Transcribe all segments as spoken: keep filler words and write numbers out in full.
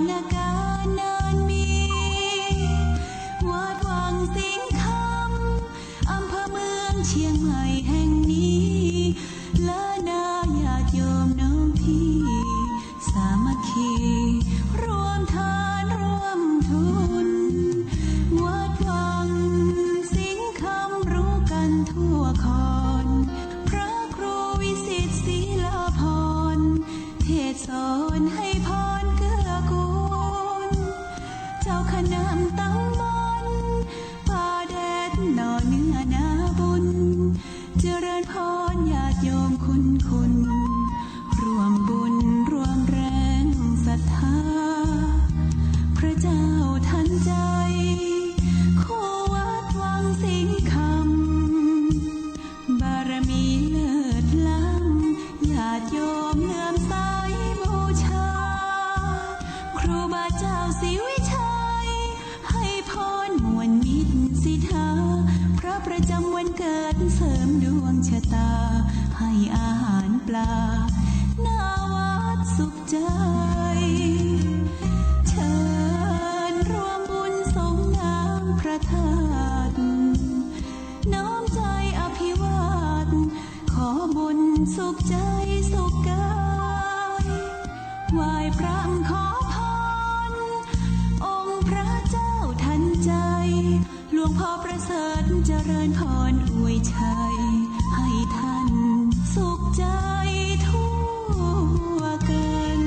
นการนานมี วัดวังสิงห์คำ อำเภอเมืองเชียงใหม่แห่งนี้ และนาญาติโยมน้องพี่ สามัคคี ร่วมทานร่วมทุน วัดวังสิงห์คำรู้กันทั่วคอน พระครูวิสิตศรีลาภรณ์ เทศน์สอนให้พรเกื้อกูล เจ้าคณะตำบลป่าแดดหน่อเนื้อนาบุญ เจริญพรญาติโยมคุณคุณ ร่วมบุญร่วมแรงศรัทธา พระเจ้าทันใจ คู่วัดวังสิงห์คำ บารมีเลิศล้ำ ญาติโยมเลื่อมใสบูชา ครูบาเจ้าศรีวิชัย ให้พรมวลมิตรสิทธา พระประจำวันเกิดเสริมดวงชะตา ให้อาหารปลา หน้าวัดสุขใจ เชิญร่วมบุญสรงน้ำพระธาตุ น้อมใจอภิวาท ขอบุญสุขใจสุขกาย ไหว้พระขอพร องค์พระเจ้าทันใจ หลวงพ่อประเสริฐเจริญพรอวยชัย ให้ท่านสุขใจทั่วกัน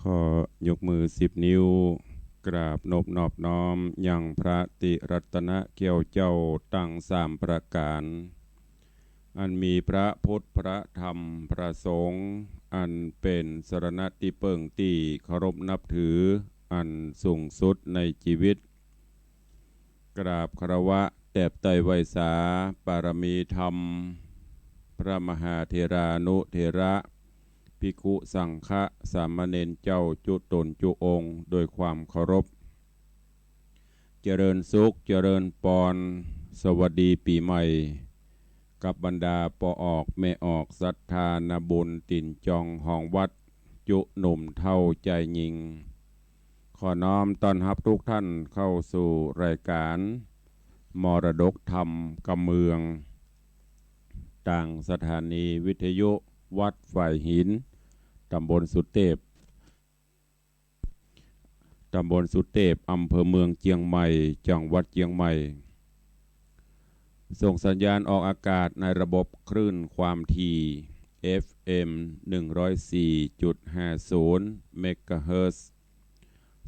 ขอยกมือสิบนิ้ว กราบนบนอบน้อมยังพระติรัตนะแก้วเจ้าตังสามประก๋าน อันมีพระพุทธ พระธรรม พระสงฆ์ อันเป๋นสรณะตี้เปิ้งตี้เคารพนับถืออันสูงสุดในจีวิต กราบคารวะแตบไต้ไหว้สา ปารมีธรรม พระมหาเถรานุเถระ ภิกขุสังฆะ สามเณรเจ้าจุ๊ต๋นจุ๊องค์ โดยความเคารพ เจริญสุข เจริญปอน สวัสดีปี๋ใหม่ กับบรรดาป้อออกแม่ออก ศรัทธานาบุญตี๋นจองหองวัด จุ๊หนุ่มเฒ่าจายญิง ขอน้อมต้อนฮับทุกท่านเข้าสู่รายก๋าน มรดกธรรมกำเมือง ตางสถานีวิทยุวัดฝายหิน ต๋ำบลสุเตพ ต๋ำบลสุเตพ อำเภอเมืองเจียงใหม่ จังหวัดเจียงใหม่ ส่งสัญญาณออกอากาศในระบบคลื่นความถี่ เอฟเอ็ม หนึ่งร้อยสี่จุดห้าศูนย์ เมกะเฮิรตซ์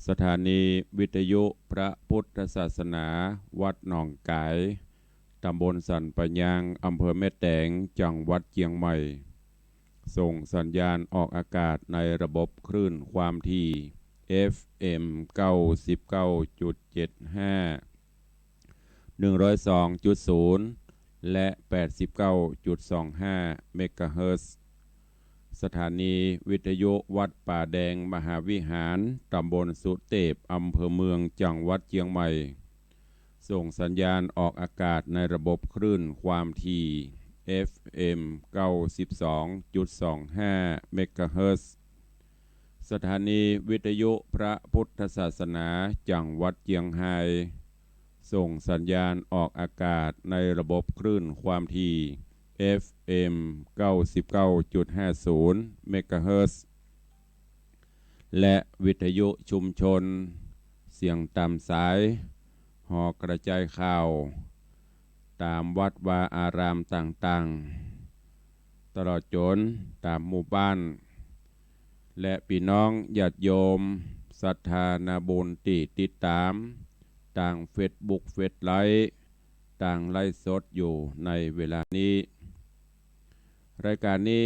สถานีวิทยุพระพุทธศาสนาวัดหนองก๋าย ต๋ำบลสันป่ายาง อำเภอแม่แตง จังหวัดเจียงใหม่ ส่งสัญญาณออกอากาศในระบบคลื่นความถี่ เอฟเอ็ม เก้าสิบเก้าจุดเจ็ดห้า หนึ่งร้อยสองจุดศูนย์ และ แปดสิบเก้าจุดสองห้า เมกะเฮิรตซ์ สถานีวิทยุวัดป่าแดงมหาวิหาร ต๋ำบลสุเตพ อำเภอเมือง จังหวัดเจียงใหม่ ส่งสัญญาณออกอากาศในระบบคลื่นความถี่ เอฟเอ็ม เก้าสิบสองจุดสองห้า เมกะเฮิรตซ์ สถานีวิทยุพระพุทธศาสนาจังหวัดเจียงฮาย ส่งสัญญาณออกอากาศในระบบคลื่นความถี่ เอฟเอ็ม เก้าสิบเก้าจุดห้าศูนย์ เมกะเฮิรตซ์ และวิทยุชุมชน เสียงต๋ามสาย หอกระจายข่าว ต๋ามวัดวาอารามต่างๆ ตลอดจ๋นต๋ามหมู่บ้าน และปี้น้องญาติโยม ศรัทธานาบุญตี้ติดต๋าม ตางเฟซบุ๊ก เฟซไลฟ์ ตางไลฟ์สดอยู่ในเวลานี้ รายการนี้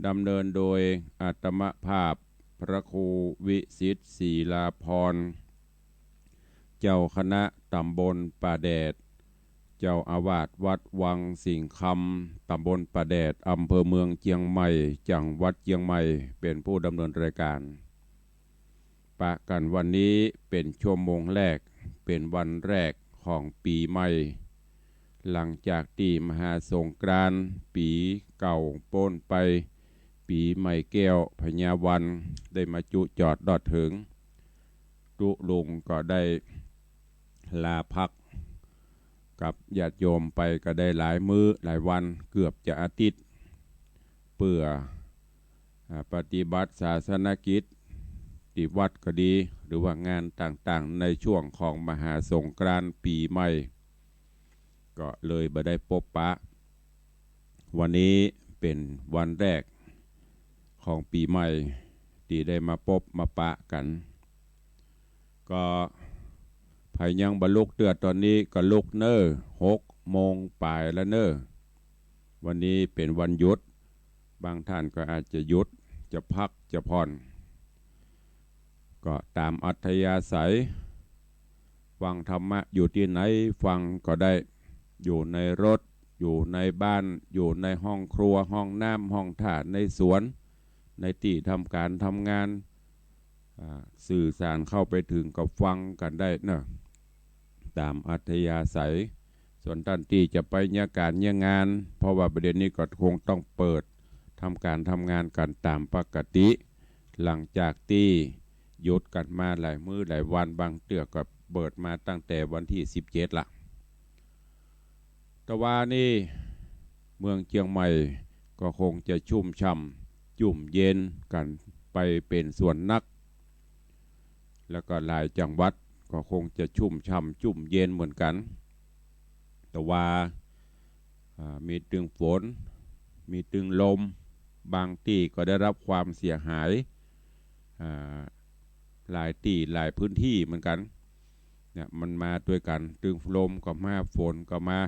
ดำเนินโดยอาตมาภาพพระครูวิสิทธิ์ ศิลาภรณ์ เจ้าคณะตำบลป่าแดด เจ้าอาวาสวัดวังสิงห์คำ ตำบลป่าแดด อำเภอเมืองเจียงใหม่ จังหวัดเจียงใหม่ เป๋นผู้ดำเนินรายการ ปะกั๋นวันนี้เป๋นชั่วโมงแรก เป๋นวันแรกของปี๋ใหม่ หลังจากตี้มหาสงกรานต์ปี๋เก่าป๊นไป ปี๋ใหม่แก้วพญาวันได้มาจุจอดรอดเถิง ตุ๊ลุงก็ได้ลาพัก กับญาติโยมไปก็ได้หลายมื้อหลายวัน เกือบจะอาทิตย์ เปื้อ อ่า ปฏิบัติศาสนกิจ ตี้วัดก็ดี หรือว่างานต่างๆ ในช่วงของมหาสงกรานต์ปี๋ใหม่ ก็เลยบ่ได้ปบปะ วันนี้เป๋นวันแรกของปี๋ใหม่ ตี้ได้มาปบมาปะกั๋น ก็ใผยังบ่ลุกเตื้อ ต๋อนนี้ก็ลุกเน่อ หกโมงป๋ายแล้วเน่อ วันนี้เป๋นวันหยุด บางท่านก็อาจจะหยุด จะพัก จะผ่อน ก็ต๋ามอัธยาศัย ฟังธรรมะอยู่ตี้ไหนฟังก็ได้ อยู่ในรถ อยู่ในบ้าน อยู่ในห้องครัว ห้องน้ำ ห้องท่า ในสวน ในตี้ทำก๋านทำงาน อ่า สื่อสารเข้าไปเถิงก็ฟังกั๋นได้เนาะ ต๋ามอัธยาศัย ส่วนต้านตี้จะไปเยียะก๋านเยียะงาน เพราะว่าบ่าเดี่ยวนี้ก็คงต้องเปิดทำก๋านทำงานกั๋นต๋ามปกติ หลังจากตี้หยุดกั๋นมาหลายมื้อหลายวัน บางเตื้อก็เปิดมาตั้งแต่วันตี้สิบเจ็ดละ ตะวานี้เมืองเจียงใหม่ก็คงจะชุ่มฉ่ำจุ่มเย็นกั๋นไปเป๋นส่วนนัก แล้วก็หลายจังหวัดก็คงจะชุ่มฉ่ำจุ่มเย็นเหมือนกั๋น ตะวา อ่า มีตึงฝน มีตึงลม บางตี้ก็ได้รับความเสียหาย อ่า หลายตี้หลายพื้นตี้เหมือนกั๋น เนี่ย มันมาตวยกั๋น ตึงลมก็มา ฝนก็มา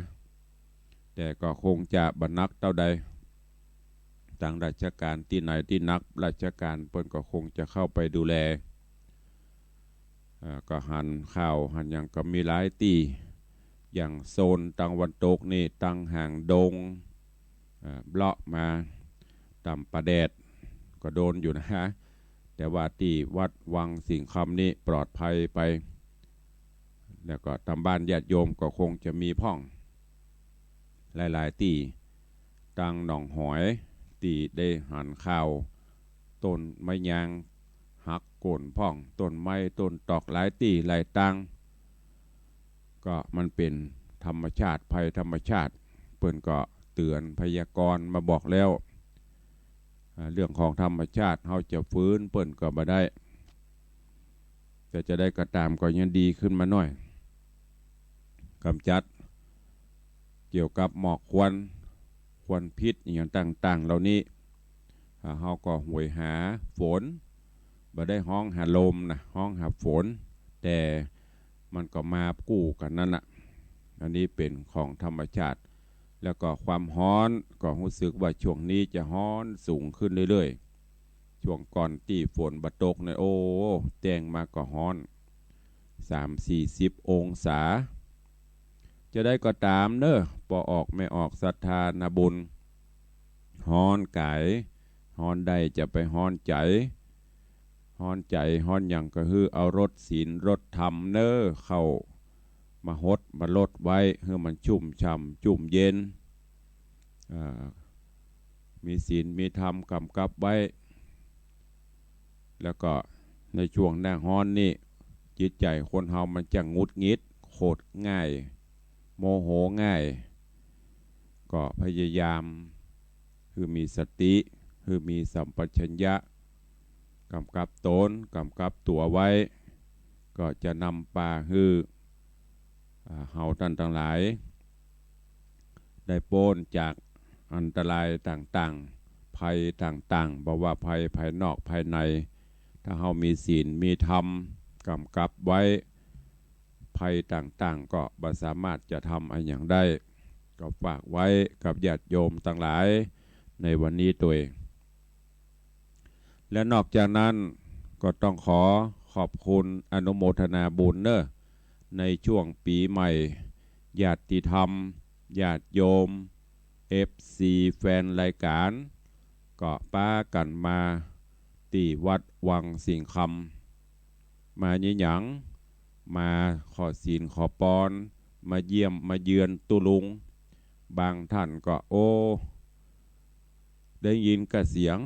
แต่ก็คงจะบ่หนักเต้าใด ตางราชก๋านตี้ไหนตี้นักราชก๋านเปิ้นก็คงจะเข้าไปดูแล เอ่อ ก็หันข่าวหันหยังก็มีหลายตี้ อย่างโซนตางวันตกนี่ ตางหางดง เอ่อ เลาะมาต๋ามป่าแดด ก็โดนอยู่นะฮะ แต่ว่าตี้วัดวังสิงห์คำนี่ปลอดภัยไป แล้วก็ต๋ามบ้านญาติโยมก็คงจะมีพ่อง หลายๆ ตี้ ตางหนองหอย ตี้ได้หันข่าว ต้นไม้ยางหักโค่นพ่อง ต้นไม้ต้นตอกหลายตี้หลายตาง ก็มันเป๋นธรรมชาติ ภัยธรรมชาติ เปิ้นก็เตื๋อนพยากรณ์มาบอกแล้ว อ่า เรื่องของธรรมชาติ เฮาจะฝืนเปิ้นก็บ่ได้ แต่จะใดก็ต๋ามก็ยังดีขึ้นมาหน้อย ก๋ำจัดเกี่ยวกับหมอกควัน ควันพิษอะหยังต่างๆ เหล่านี้ อ่า เฮาก็หวยหาฝน บ่ได้ฮ้องหาลมนะ ฮ้องหาฝน แต่มันก็มากู้กั๋นนั่นน่ะ อันนี้เป๋นของธรรมชาติ แล้วก็ความฮ้อน ก็ฮู้สึกว่าช่วงนี้จะฮ้อนสูงขึ้นเรื่อยๆ ช่วงก่อนตี้ฝนบ่ตกเนี่ย โอ้ แจ้งมาก็ฮ้อน สามสี่สิบองศา จะใดก็ต๋ามเน่อ ป้อออกแม่ออกศรัทธานาบุญ ฮ้อนก๋าย ฮ้อนได้จะไปฮ้อนใจ๋ ฮ้อนใจ๋ฮ้อนหยังก็หื้อเอารสศีลรสธรรมเน่อ เข้ามาหดมาลดไว้ หื้อมันชุ่มฉ่ำจุ่มเย็น อ่า มีศีลมีธรรมก๋ำกับไว้ แล้วก็ในช่วงหน้าฮ้อนนี่ จิตใจ๋คนเฮามันจะหงุดหงิด โขดง่าย โมโหง่าย ก็พยายามหื้อมีสติ หื้อมีสัมปชัญญะ ก๋ำกับต๋น ก๋ำกับตั๋วไว้ ก็จะนำปาหื้อ อ่า เฮาต้านตังหลาย ได้ป๊นจากอันตรายต่างๆ ภัยต่างๆ บ่ว่าภัยภายนอกภายใน ถ้าเฮามีศีลมีธรรมก๋ำกับไว้ ภัยต่างๆ ก็บ่สามารถจะทำอะหยังได้ ก็ฝากไว้กับญาติโยมตังหลาย ในวันนี้ตวย และนอกจากนั้นก็ต้องขอขอบคุณอนุโมทนาบุญเนอะ ในช่วงปี๋ใหม่ ญาติธรรม ญาติโยม เอฟซี แฟนรายก๋าน ก็ปากั๋นมาตี้วัดวังสิงห์คำ มาเยียะหยัง มาขอศีลขอปอน มาเยี่ยมมาเยือนตุ๊ลุง บางท่านก็ โอ้ ได้ยินก้าเสียง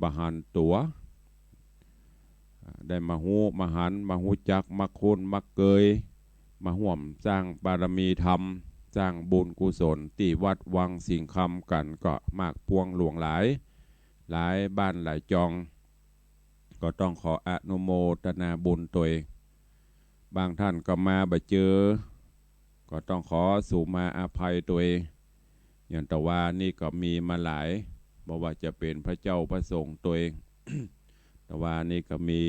บ่หันตั๋ว ได้มาฮู้มาหัน มาฮู้จัก มาคุ้น มาเกย มาฮ่วมสร้างบารมีธรรม สร้างบุญกุศลตี้วัดวังสิงห์คำกั๋นก็มากปวงหลวงหลาย หลายบ้านหลายจอง ก็ต้องขออนุโมทนาบุญตวย บางท่านก็มาบ่เจอ ก็ต้องขอสูมาอภัยตวย อย่างตะวานี้ก็มีมาหลาย บ่ว่าจะเป๋นพระเจ้าพระสงฆ์ตวย ตะวานี้ก็มี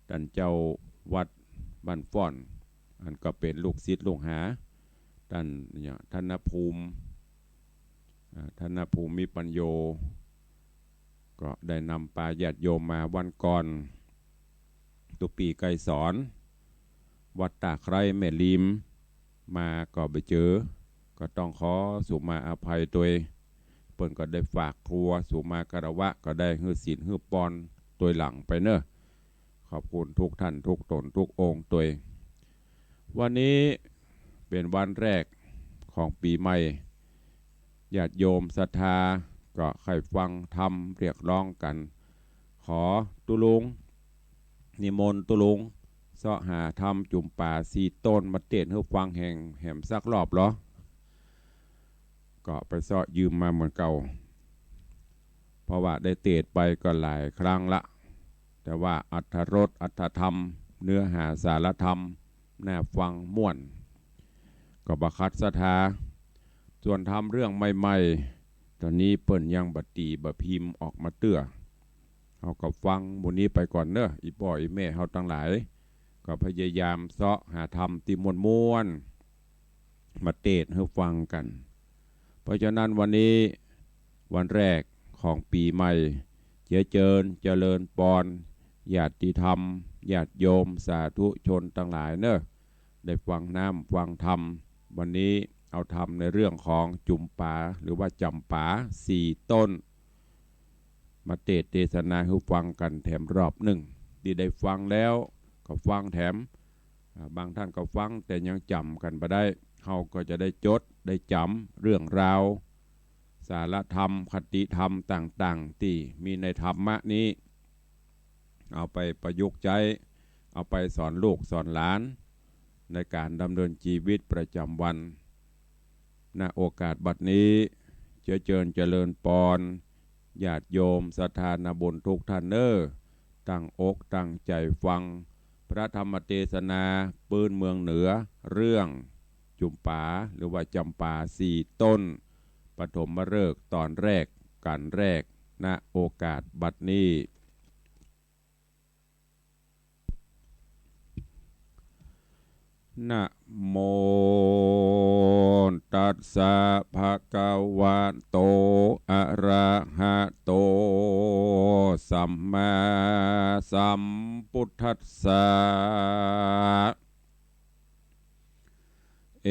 ต้านเจ้าวัดบ้านฟ้อน อันก็เป๋นลูกศิษย์ลูกหา ต้านเนี่ย ธนภูมิ อ่า ธนภูมิปัญโญ ก็ได้นำปาญาติโยมมาวันก่อน ตุ๊ปี๋ไกรสอน วัดตาไคร้แม่ริม มาก็บ่เจอ ก็ต้องขอสูมาอภัยตวย เปิ้นก็ได้ฝากครัว สูมาคารวะ ก็ได้หื้อศีลหื้อปอนตวยหลังไปเนอะ ขอบคุณทุกท่านทุกต๋นทุกองค์ตวย วันนี้เป๋นวันแรกของปี๋ใหม่ ญาติโยมศรัทธาก็ใค่ฟังธรรมเรียกร้องกั๋น ขอตุ๊ลุง นิมนต์ตุ๊ลุง เซาะหาธรรมจุ๋มป๋าสี่ต้นมาเตศน์หื้อฟังแหม แหมสักรอบลอ ก็ไปเซาะยืมมาเหมือนเก่า เพราะว่าได้เตศน์ไปก็หลายครั้งละ แต่ว่าอรรถรสอรรถธรรม เนื้อหาสารธรรม น่าฟังม่วน ก็บ่ขัดศรัทธา ส่วนธรรมเรื่องใหม่ๆ ต๋อนนี้เปิ้นยังบ่ตี๋บ่พิมพ์ออกมาเตื้อ เฮาก็ฟังหมู่นี้ไปก่อนเนอะ อี่ป้ออี่แม่เฮาตังหลาย ก็พยายามเซาะหาธรรมตี้ม่วนๆ มาเตศน์หื้อฟังกั๋น เพราะฉะนั้นวันนี้วันแรกของปี๋ใหม่ เจียะเจิญเจริญปอน ญาติธรรม ญาติโยม สาธุชนตังหลายเนอะ ได้ฟังน้ำฟังธรรม วันนี้เอาธรรมในเรื่องของจุ๋มป๋า หรือว่าจ๋ำป๋าสี่ต้น มาเตศน์เตสนาหื้อฟังกั๋นแถมรอบนึ่ง ตี้ได้ฟังแล้วก็ฟังแถม อ่า บางท่านก็ฟังแต่ยังจ๋ำกั๋นบ่ได้ เฮาก็จะได้จดได้จ๋ำเรื่องราว สารธรรม คติธรรมต่างๆ ตี้มีในธรรมะนี้ เอาไปประยุกต์ใจ๊ เอาไปสอนลูกสอนหลาน ในก๋านดำเนินจีวิตประจ๋ำวัน ณ โอกาสบัดนี้ เจียะเจิญเจริญปอน ญาติโยมศรัทธานาบุญทุกท่านเน่อ ตั้งอกตั้งใจ๋ฟัง พระธรรมเตสนาปื๊นเมืองเหนือ เรื่องจุ๋มป๋า หรือว่าจ๋ำป๋าสี่ต้น ปฐมฤกษ์ต๋อนแรก กั๋นแรก ณ โอกาสบัดนี้ นะโม ตัสสะ ภะคะวะโต อะระหะโต สัมมาสัมพุทธัสสะ เอ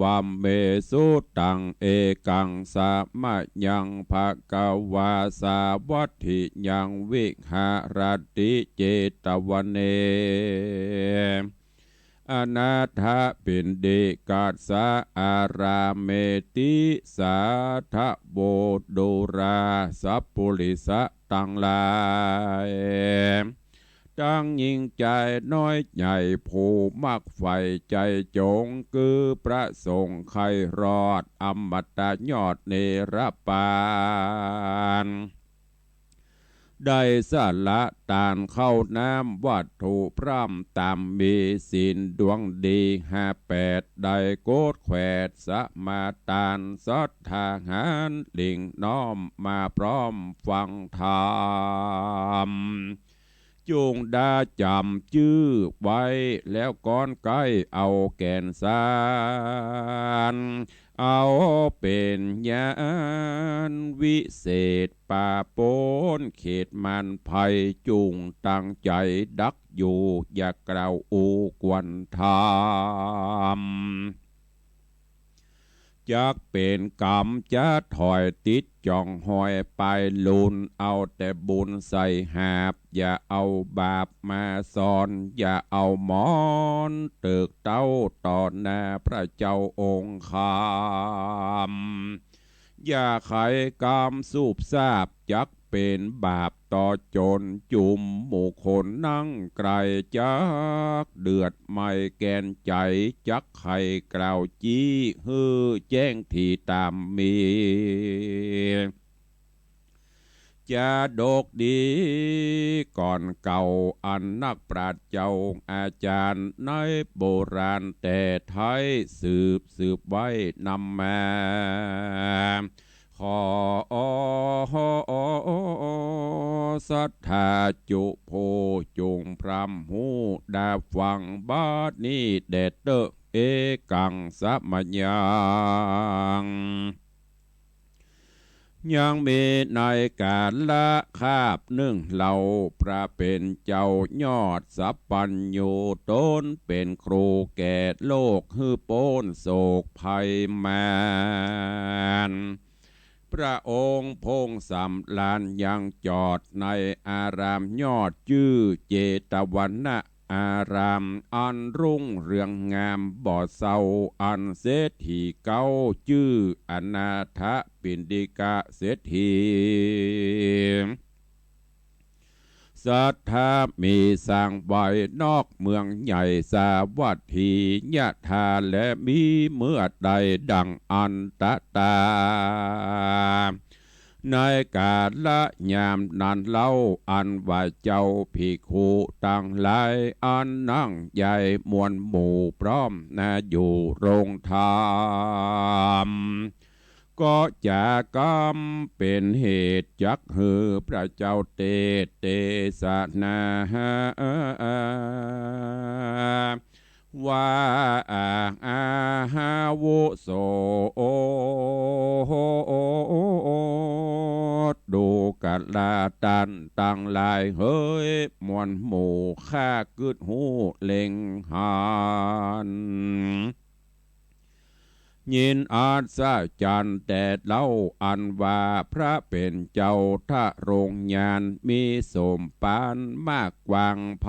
วัมเม สุตัง เอกัง สะมะยัง ภะคะวา สาวัตถิยัง วิหะระติ เจตวะเน อนาถะปิณฑิกัสสะ อารามเมติ สาธะโว ดูราสัปปุริสะตังหลาย ตังญิงจายน้อยใหญ่ ผู้มักใฝ่ใจ๋จ๋ง คือพระสงฆ์ใค่รอด อมตะยอดเนรปาน ได้สละตานข้าวน้ำวัตถุพร่ำต๋ามมีศีลดวงดีห้าแปด ได้โกฏแขวดสมาตาน ศรัทธาหาญหลิ่งน้อมมาพร้อมฟังธรรม จุ่งดาจ๋ำจื้อไว้แล้วก้อนใก้เอาแก่นสาร เอาเป๋นญาณวิเศษ ปะป๊นเขตมารภัย จุ่งตั้งใจ๋ดักอยู่ อย่ากล่าวอู้ควรถาม จักเป๋นก๋รรมจะถอย ติดจ๋องหอยปายลุน เอาแต่บุญใส่หาบ อย่าเอาบาปมาซ้อน อย่าเอามอนเติกเต๊า ต่อหน้าพระเจ้าองค์คำ อย่าไขกรรมสูบซาบ จักเป๋นบาปต่อจน จุมหมู่คนนั่งใก้ จักเดือดไหม้แก่นใจ๋ จักไขกล่าวจี้ หื้อแจ้งถี่ต๋ามมี จาดกดีก่อนเก่า อันนักปราชญ์เจ้าอาจ๋ารย์ในโบราณแต่ไท้ สืบสืบไว้นำมา ขอศรัทธาจุผู้จุ่งพร่ำฮู้ดาฟัง บัดนี้แด่เต๊อะ เอกัง สมยัง ยังมีในก๋าละคาบนึ่งเล่า พระเป๋นเจ้ายอดสัพพัญญู ต๋นเป๋นครูแก่โลก หื้อป๊นโศกภัยมาร พระองค์พงสำราญยังจอด ในอารามยอดจื้อเจตวนะ อารามอันรุ่งเรืองงามบ่เศร้า อันเศรษฐีเก๊าจื้ออนาถปิณฑิกะเศรษฐี ศรัทธามีสร้างไว้นอกเมืองใหญ่สาวัตถี ยะถาแลมีเมื่อใดดั่งอันตะตา ในก๋าละยามนั้นเล่า อันว่าเจ้าภิกขุตังหลาย อันนั่งใหญ่มวลหมู่พร้อมนาอยู่โรงธรรม ก็จะกำเป๋นเหตุจักหื้อพระเจ้าเตสน์เตสนา ว่าอาวุโส ดูกราต้านตังหลายเหย มวลหมู่ข้ากึ๊ดฮู้เล็งหัน ยินอัศจรรย์แต๊เล่า อันว่าพระเป๋นเจ้าทรงญาณ มีสมภารมากกว้างไพ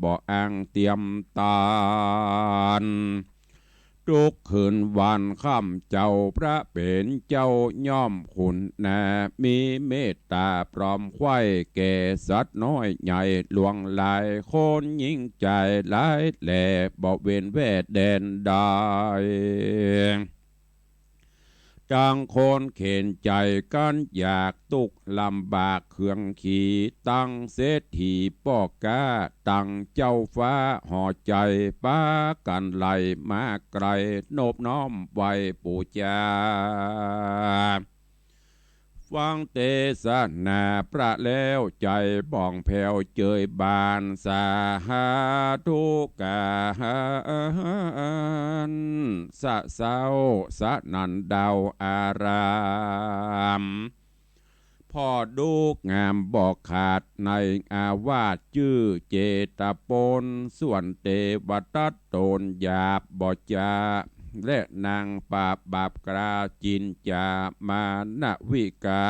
บ่อั้งเตียมตาน ทุกคืนวันค่ำเจ้าพระเป๋นเจ้าย่อมคุณนา มีเมตต๋าพร้อมใคร่แก่สัตว์น้อยใหญ่หลวงหลาย คนหญิงจายหลายแหล่ บ่เว้นแว่แดนใด ตังคนเข็ญใจ๋กั๋นอยาก ตุ๊กข์ลำบากเคืองขี ตังเศรษฐีป้อก๊า ตังเจ้าฟ้าหอใจ๋ ปากั๋นไหลมาใก้ นบน้อมไหว้ปู๋จา ฟังเตสนาพระแล้ว ใจ๋บ่องแผ้วเจยบาน สาธุก๋าน สะเซ้าสนั่นดาวอาราม พ่อดูงามบ่ขาดในอาวาส จื้อเจตปน ส่วนเตวทัตต๋นหยาบบ่จ๋า และนางปราบบาปกล้า จินจามาณวิกา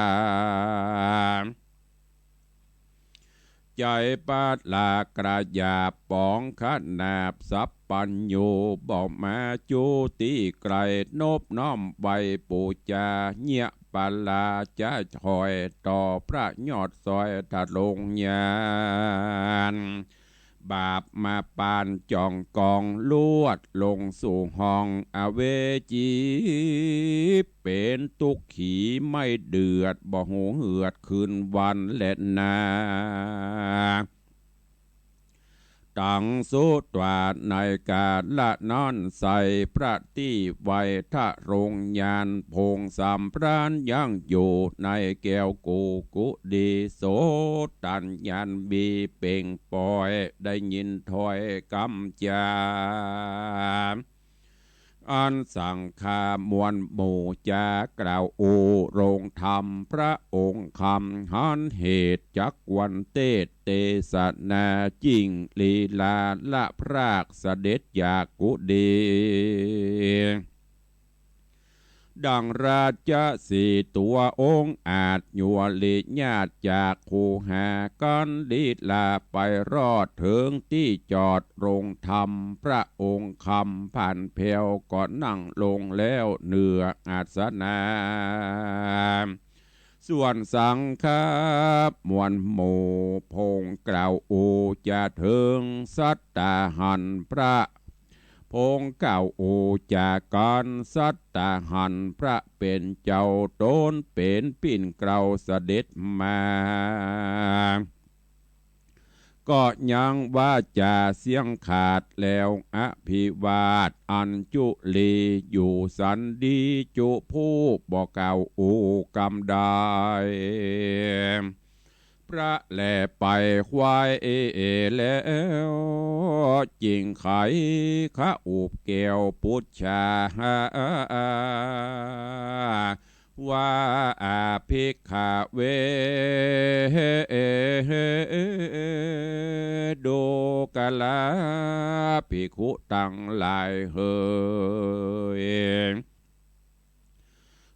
ใจ๋ปาลากระหยาบป๋องขนาบสัพพัญญู บ่มาจู้ตี้ไก๋ นบน้อมไหว้ปู๋จา เยียะปาลาจะถอย ต่อพระยอดซอยทรงญาณ บาปมาปานจ่องกอง ลวดลงสู่ห้องอเวจี เป๋นตุ๊กขีไม่เดือด บ่หูเหือดคืนวันแลนา ตังสุตวา ในกาละนั้นไส้ พระตี้ไหว้ทรงญาณ พงสำราญยังอยู่ในแก้วกุกุดี โสตัญญาณมีเป่งป่อย ได้ยินถ้อยกำจา อันสังฆามวลหมู่จะกล่าวโอรงธรรมพระองค์คำ หันเหตุจักควรเตสน์เตสนาจิ่งลีลาละพรากเสด็จจากกุฏิ ดังราชสีห์ตั๋วองอาจ ยัวริญาติจากคูหา กั๋นลีลาไปรอดเถิงตี้จอดโรงธรรมพระองค์คำ ผ่านแผวก็นั่งลงแล้วเหนืออาสนะ ส่วนสังฆามวลหมู่พงกล่าวโอจะเถิงสัตตาหันพระ พงกล่าวโอจะกั๋นสัตตาหันพระเป๋นเจ้า ต๋นเป๋นปิ้นเกล้าเสด็จมา ก็ยังวาจาเสียงขาดแล้ว อภิวาทอัญชุลี อยู่สันดีจุผู้บ่กล่าวโอกำใด พระแลไปควายแล้ว จิ่งไขขอุบแก้วปุจฉา ว่า อาภิกขเว ดูกราภิกขุตังหลายเหย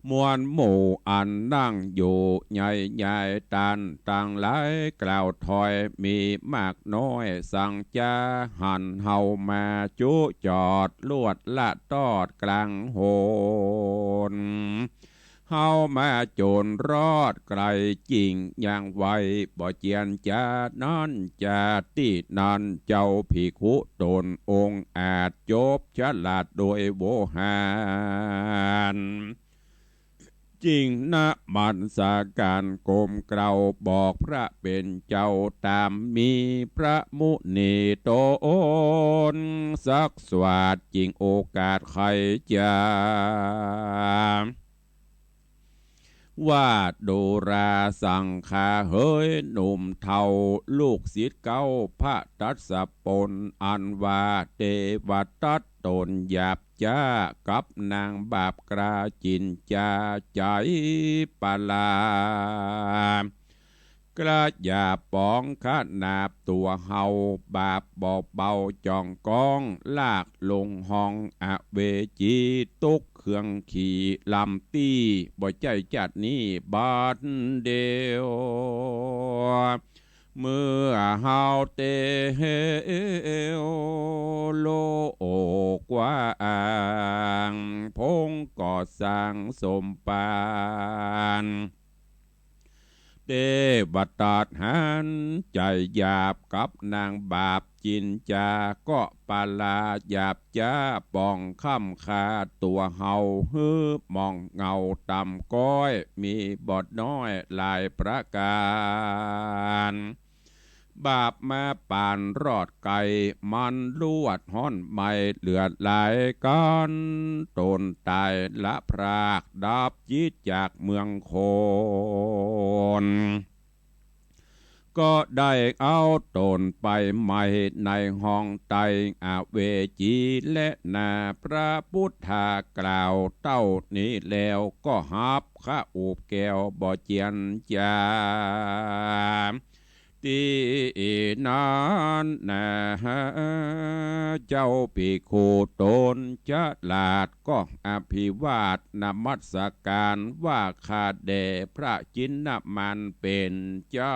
มวลหมู่อันนั่งอยู่ใหญ่ๆ ต้านตังหลายกล่าวถอย มีมากน้อยสังจะหันเฮามาจุจอดลวดละตอดกลางหน เฮามาจ๋นรอดไก๋จิ่งยังไหวบ่เจียนจา นั้นจาตี้นั้นเจ้าภิกขุต๋นองอาจจบฉลาดโดยโวหาร จิ่งนมัสก๋านก้มเกล้าบอกพระเป๋นเจ้าต๋ามมี พระมุนีต๋นสักสวาดจิ่งโอกาสไขจ๋า ว่าดูราสังฆาเหย หนุ่มเฒ่าลูกศิษย์เก๊าพระทัสสะปน อันว่าเตวทัตต๋นหยาบจ๊ากับนางบาปกล้าจินจาใจ๋ปลา กล้าหยาบป๋องขนาบตั๋วเฮา บาปบ่เบาจ่องก้อง ลากลงห้องอเวจี ตกเครื่องขี่ลำตี้ บ่ใจ้จาตินี้บัดเดี่ยว เมื่อเฮาเตียวโลกกว้างพงก็สร้างสมปาน เตวทัตหันใจ๋หยาบกับนางบาปจินจาก็ปลาหยาบจ๊าป๋องค่ำค่าตั๋วเฮา หื้อหมองเหงาต่ำก๊อย มีบ่น้อยหลายประก๋าน บาปมาปานรอดไก๋ มันลวดฮ้อนไหม้เลือดไหล กั๋นต๋นต๋ายละพรากดับจิตจากเมืองคน ก็ได้เอาต๋นไปไหม้ในห้องใต้อเวจี และนาพระพุทธากล่าวเต้านี้แล้ว ก็ฮับขอุบแก้วบ่เจียนจา ตี้นั้นนา เจ้าภิกขุต๋นฉลาดก็อภิวาทนมัสก๋านว่า ข้าแด่พระจินนามานเป๋นเจ้า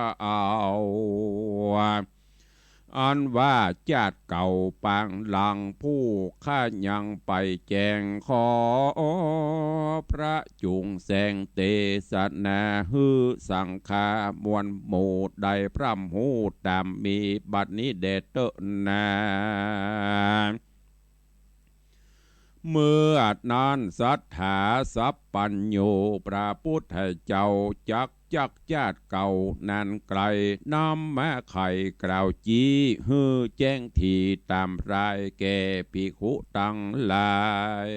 อันว่าจาติเก่าปางหลังผู้ข้ายังไปแจ้ง ขอพระจุ่งแสงเตสนา หื้อสังฆามวลหมู่ได้พร่ำฮู้ต๋ามมีบัดนี้แด่เต๊อะนา เมื่อนั้นสัตถาสัพพัญญูพระพุทธเจ้าจักจักจาติเก่านั้นไกล นำมาไขกล่าวจี้หื้อแจ้งถี่ต๋ามรายแก่ภิกขุตังหลาย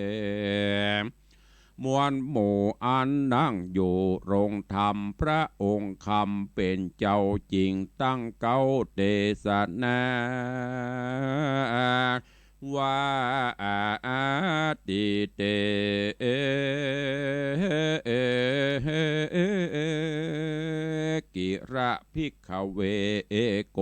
มวลหมู่อันนั่งอยู่โรงธรรมพระองค์คำเป๋นเจ้าจิ่งตั้งเก๊าเตสนา วา อาติเต กิระ ภิกขเว โก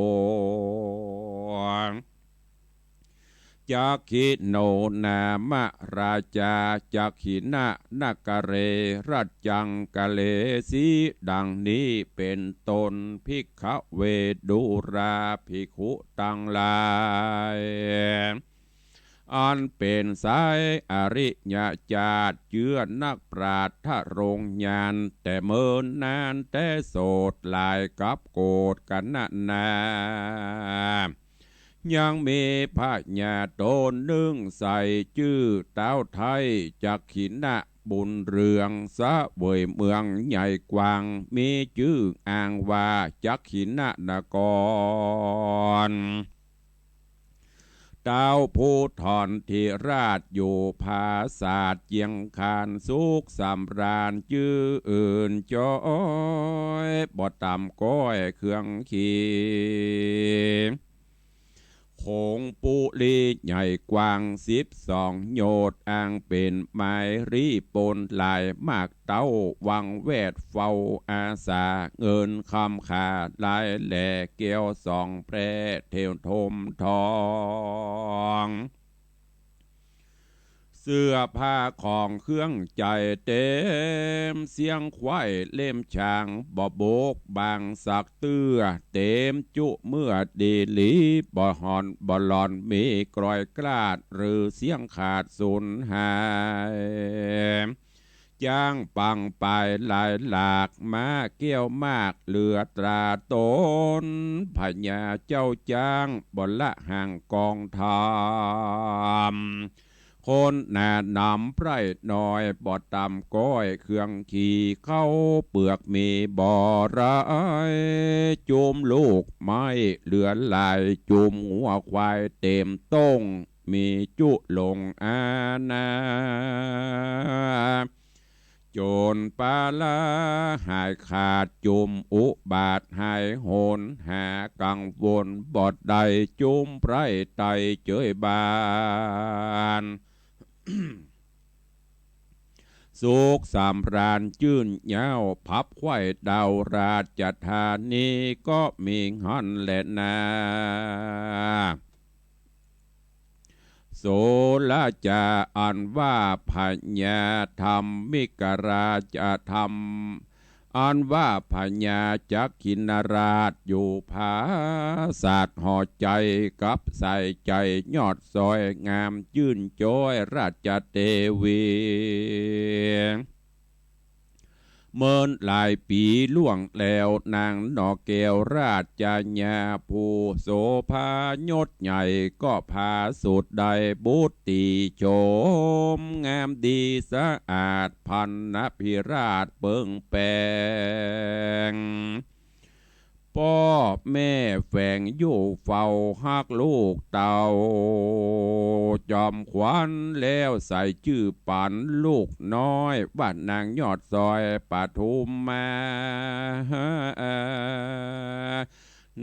จักขิโณ นามะ ราชา จักขิณะ นกะเร รัชชังกะเลสี ดังนี้เป๋นต้น ภิกขเว ดูราภิกขุตังหลาย อันเป๋นสายอริยจาติ เจื้อนักปราชญ์ทรงญาณ แต่เมินนานแต่โสด หลายกับโกฏกะนานา ยังมีพญาต๋นนึ่งใส่จื้อ ต๊าวไท้ จักขิณะ บุญเรือง เสวยเมืองใหญ่กว้าง มีจื้ออ้างว่า จักขิณะนคร ต๊าวภูธรทิราช อยู่ผาสาทเจียงคาน สุขสำราญจื้นจอย บ่ต่ำก้อยเครื่องขี่ โขงปุรีใหญ่กว้างสิบสองโยชน์ อันเป๋นไมลี้ปนหลายมาก เต้าวังแวดเฝ้าอาสา เงินคำขาหลายแหล่ แก้วสองแพร่เทวถมทอง เสื้อผ้าของเครื่องใจ๊เต๋ม เสี้ยงควายเล่มช้าง บ่บกบั่งสักเตื้อ เต๋มจุเมื่อดีหลี บ่ห่อนบ่หล่อนมีกรอยกลาด หรือเสี้ยงขาดสูญหาย จ๊างปังปายหลายหลาก ม้าแก้วมากเหลือตราต๋น พญาเจ้าจ๊างบ่ละห่างกองทัพ คนหนานำไพร่น้อย บ่ต่ำก้อยเครื่องขี่ ข้าวเปือกมีบ่หลาย จุมลูกไม้เหลือหลาย จุมงัวควายเต๋มต้ง มีจุหลงอาณา จนปาลาหายขาด จุมอุบาทหายหน หากังวลบ่ได้ จุมไพร่ไตเจยบาน สุขสำราญจื้นเย้า พับไขว้ดาวราชธานี ก็มีหั้นแลนา โสราจาอันว่าพญาธรรมิกราชธรรม อันว่าพญาจักขิณราช อยู่ผาสาทหอใจ๋กับสายใจ๋ ยอดซอยงามจื้นจ้อยราชเตวี เมินหลายปี๋ล่วงแล้ว นางหน่อแก้วราชญา ผู้โสภายศใหญ่ ก็ผาสุดได้บุตรีโฉมงามดีสะอาด พรรณพิราชเปิงแป๋ง ป้อแม่แฝงอยู่เฝ้าฮักลูกเต้า จอมขวัญแล้วใส่จื้อปันลูกน้อย ว่านางยอดซอยปทุมมา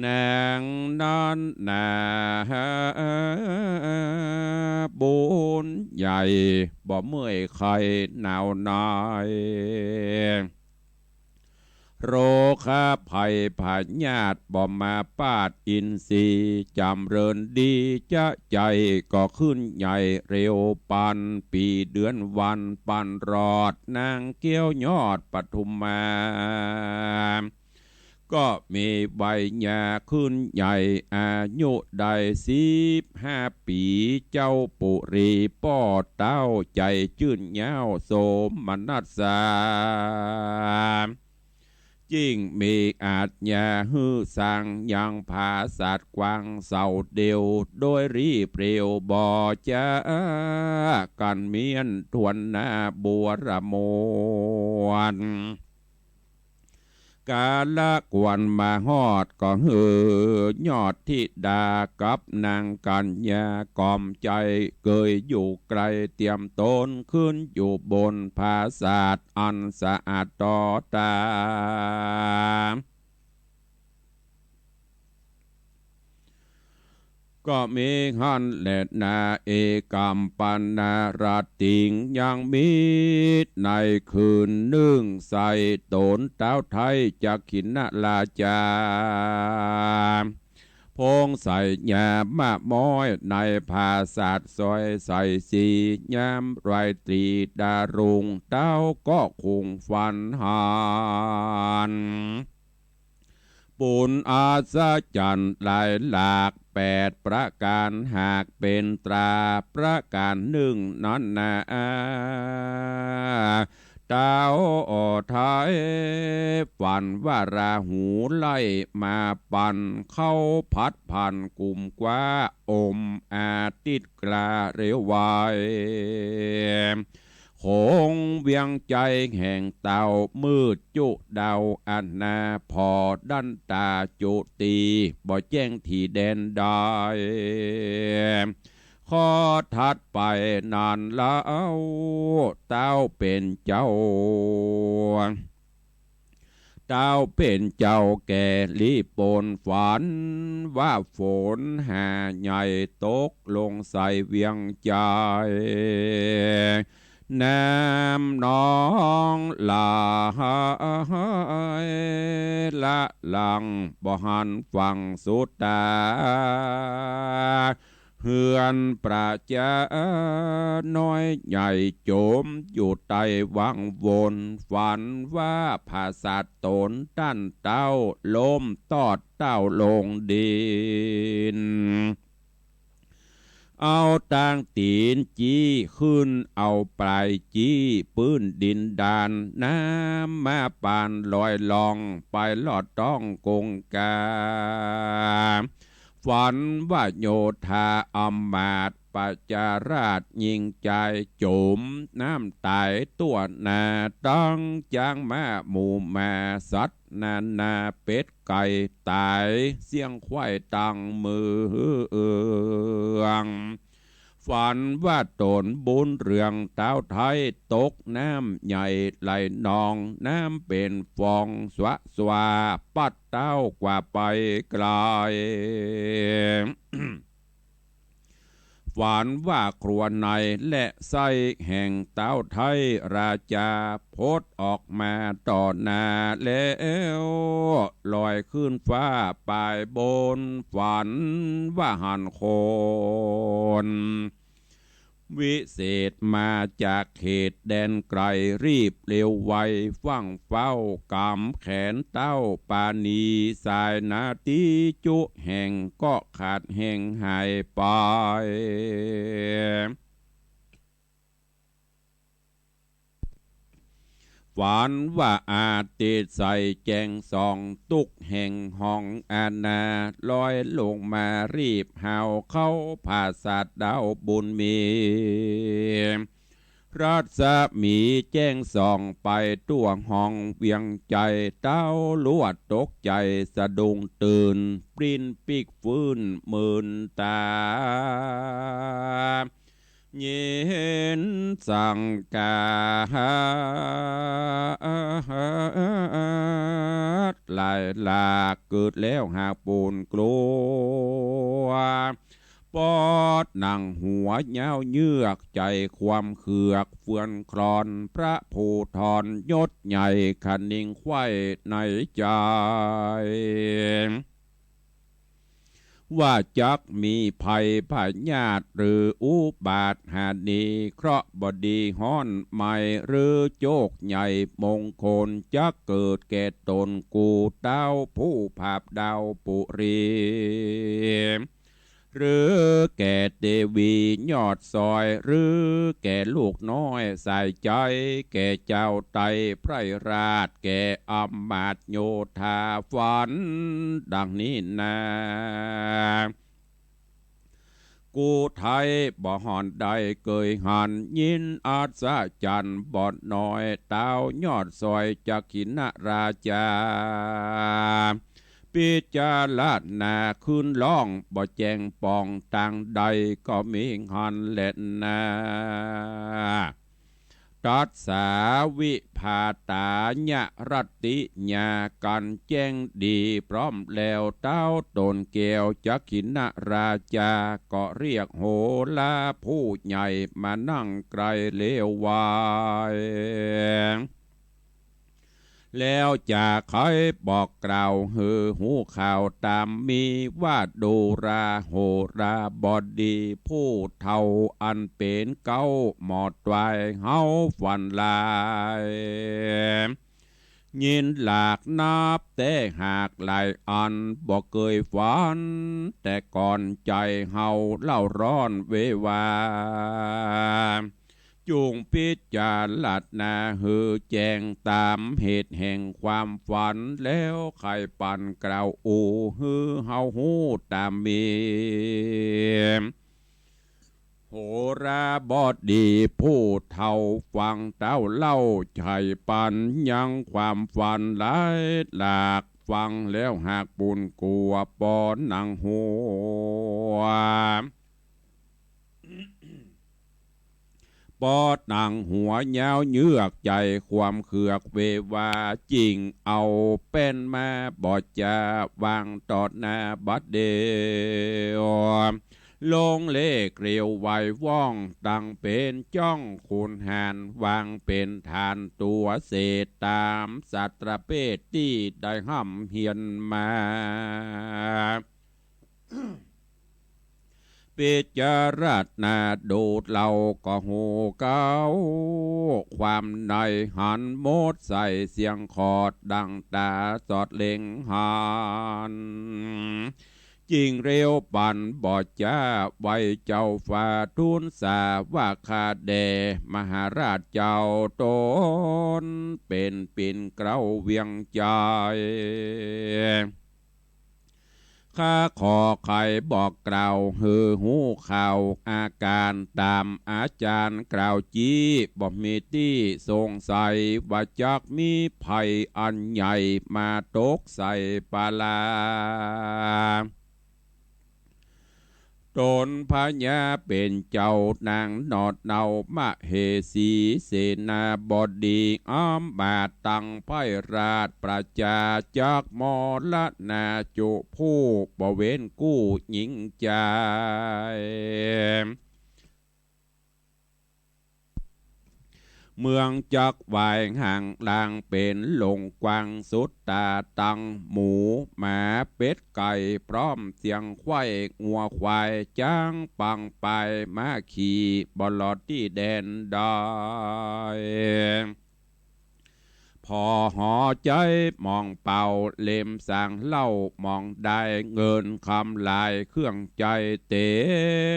นางนั้นนาบุญใหญ่ บ่เมื่อยไข้หนาวหน่าย โรคภัยพยาธิบ่มาปาดอินทรีย์ จ๋ำเริญดีจะใจ๋ก็ขึ้นใหญ่เร็วปัน ปี๋เดือนวันปันรอด นางแก้วยอดปทุมมา ก็มีวัยยาขึ้นใหญ่ อายุได้สิบห้าปี๋ เจ้าปุรีป้อเต้าใจ๋จื้นเย้าโสมนัสสา จึ่งมีอาจญาหื้อสร้างยังผาสาทกว้างเสาเดียว โดยรีบเร็วบ่จ๊ากั๋นเมี้ยน ถ้วนหน้าบัวระมวล กาละควรมาฮอด ก็หื้อยอดธิดากับนางกัญญา ก๋อมใจ๋เกยอยู่ไกล เตรียมต๋นขึ้นอยู่บนผาสาทอันสะอาดต่อต๋า ก็มีหั้นแลนา เอกัมปนาราติง ยังมีในคืนนึ่ง ใส่ต๋นเต้าไท้จักขิณราจา พงใส่ยามะม้อยในผาสาทซอยใส่สี ยามราตรีดารุง เต้าก็คงฝันหัน ปุญอัศจรรย์หลายหลากแปดประก๋าน หากเป๋นตราประก๋านนึ่งนั้นนา เต้าไท้ฝันว่าราหูไล่มาปันเข้าพัดผ่านกุมกว้า อมอาทิตย์กล้าเร็วไว คงเวียงใจ๋แห่งเต้ามืดจุดาวอันนา ผ่อดันต๋าจุติ บ่แจ้งตี้แดนใด ข้อถัดไปนั้นเล่า เต้าเป๋นเจ้า เต้าเป๋นเจ้าแก่ลีปนฝัน ว่าฝนหาใหญ่ตกลงใส่เวียงใจ๋ น้ำนองไหลละหลังบ่หันฝั่งสุดต๋า เฮือนประจาน้อยใหญ่จ๋มอยู่ใต้วังวน ฝันว่าผาสาทต๋นต้านเต้าล้มตอดเต้าลงดิน เอาตางตี๋นจี้ขึ้น เอาป๋ายจี้ปื้นดินดาน น้ำมาปานลอยล่องไปลอดต๊องกงกา ฝันว่าโยธาอำมาตย์ประจาราษฎร์ยิ่งใจ๋จ๋มน้ำต๋ายตั้วหน้า ตึงจ๊างม้าหมู่หมาสัตว์นานา เป็ดไก่ต๋ายเสี้ยงควายตังเมือง ฝันว่าต๋นบุญเรืองเต้าไท้ตกน้ำใหญ่ไหลนอง น้ำเป๋นฟองสวะสวา ปั๊ดเต้ากว่าไปไก๋ ฝันว่าครัวในและไส้แห่งเต้าไท้ราจา ผดออกมาต่อหน้าแล้ว ลอยขึ้นฟ้าไปบน ฝันว่าหันคน วิเศษมาจากเขตแดนไก๋ รีบเร็วไวฟั่งเฟ้า ก๋ำแขนเต้าปาณี สายนาทีจุแห่งก็ขาดแห้งหายไป ฝันว่าอาทิตย์ใสแจ้งส่อง ตุ๊กแห่งห้องอาณา ลอยลงมารีบหาวเข้าผาสาทดาวบุญมี รัศมีแจ้งส่องไปทั่วห้องเวียงใจ๋ เต้าลวดตกใจ๋สะดุ้งตื่น ปริ้นปิ๊กฟื้นมื่นต๋า ยินสังกาดหลายหลาก เกิดแล้วหากปูนกลัว ปอดหนังหัวยาวเยือก ใจ๋ความเขือกเฟือนคลอน พระภูธรยศใหญ่คะนิงไขว้ในใจ๋ ว่าจักมีภัยพยาธิหรืออุบาทหานี เคราะห์บ่ดีฮ้อนไหม้หรือโจคใหญ่มงคล จักเกิดแก่ต๋นกูเต้าผู้ผาบดาวปุรี หรือแก่เตวียอดซอย หรือแก่ลูกน้อยสายใจ๋ แก่เจ้าไตรไพร่ราช แก่อำมาตย์โยธา ฝันดังนี้นา กูไท้บ่ห่อนได้เกยหัน ยินอัศจรรย์บ่น้อย เต้ายอดซอยจักขิณราจา ปิจารณาคืนล่องบ่แจ้งป่อง ตางใดก็มีหันแลนา เ ตัสสา วิภาตา ญะ รัตติญา กั๋นแจ้งดี พร้อมแล้วเต๊าต๋นแก้ว จักขิณราชา ก็เรียกโหราผู้ใหญ่ มานั่งใก้เลวไหว้ แล้วจะใค่บอกกล่าวหื้อฮู้ข่าวต๋ามมีว่า ดูราโหราบดีผู้เฒ่า อันเป๋นเก๊าหมอตวาย เฮาฝันหลาย ยินหลากนับแต่หากหลายอัน บ่เกยฝันแต่ก่อน ใจ๋เฮาเล่าร้อนเววา จุ่งพิจารณาหื้อแจ้งต๋ามเหตุแห่งความฝัน แล้วใค่ปันกล่าวอู้หื้อเฮาฮู้ต๋ามมี โหราบดีผู้เฒ่าฟังเต้าเล่า ใจ๋ปันยังความฝันหลายหลาก ฟังแล้วหากปูนกั๋วปอหนังหัว ปอหนังหัวยาวเยือกใจ๋ความเคือกเววา จิ่งเอาแป้นมาบ่จาวางต่อหน้าบัดเดี่ยว ลงเลขเรียวไหวว่อง ตังเป๋นจ้องขุนหาญ วางเป๋นฐานตั๋วเสด ต๋ามสัตตะเพศตี้ได้ฮ่ำเฮียนมา พิจารณาดูเล่าก็ฮู้เก๊าความใน หันหมดใสเสียงขอด ดั่งต๋าสอดเล็งหัน จิ่งเร็วปันบ่จาไหว้เจ้าฟ้า ทูลสาว่าข้าแด่มหาราชเจ้า ต๋นเป๋นปิ่นเกล้าเวียงใจ๋ ข้าขอใค่บอกกล่าวหื้อฮู้ข่าวอาก๋าน ต๋ามอาจ๋ารย์กล่าวจี้ บ่มีตี้สงสัย ว่าจักมีภัยอันใหญ่ มาตกใส่ปาลา ต๋นพญาเป๋นเจ้านางหนอดเนา มเหสีเสนาบดี อำมาตย์ตังไพร่ราชประจา จักมรณาจุผู้บ่เว้นกู้หญิงจาย เมืองจักวายห่างลางเป๋นหลงกว้างสุดต๋า ตังหมูหมาเป็ดไก่พร้อมเสียงไขว้งัวควาย จ๊างปังปายม้าขี่ บ่หลอดตี้แดนใด ผ่อหอใจ๊หมองเป๋า เล่มสางเหล้าหมองได้ เงินคำหลายเครื่องใจ๊เต๋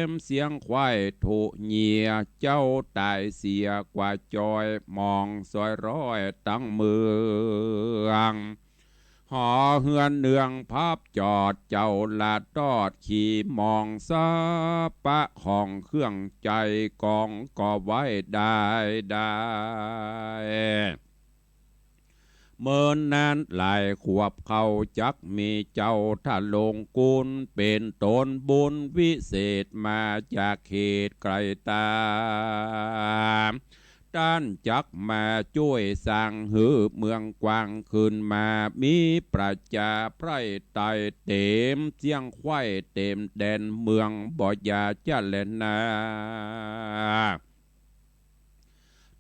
ม เสียงไขว้ถูเยีย เจ้าต๋ายเสียกว่าจอย หมองซอยร้อยตังเมือง หอเฮือนเนืองพับจอด เจ้าละตอดขี่หมอง สะปะของเครื่องใจ๊กองก็ไว้ได้ได้ เมินนานหลายขวบเข้า จักมีเจ้าทะลงกุล เป๋นต๋นบุญวิเศษมาจากเขตไกลต๋า ต้านจักมาจ้วยสร้างหื้อเมืองกว้างขึ้นมา มีประจาไพร่ไต่เต๋ม เสี้ยงไขว้เต๋มแดนเมือง บ่อย่าจะแลนา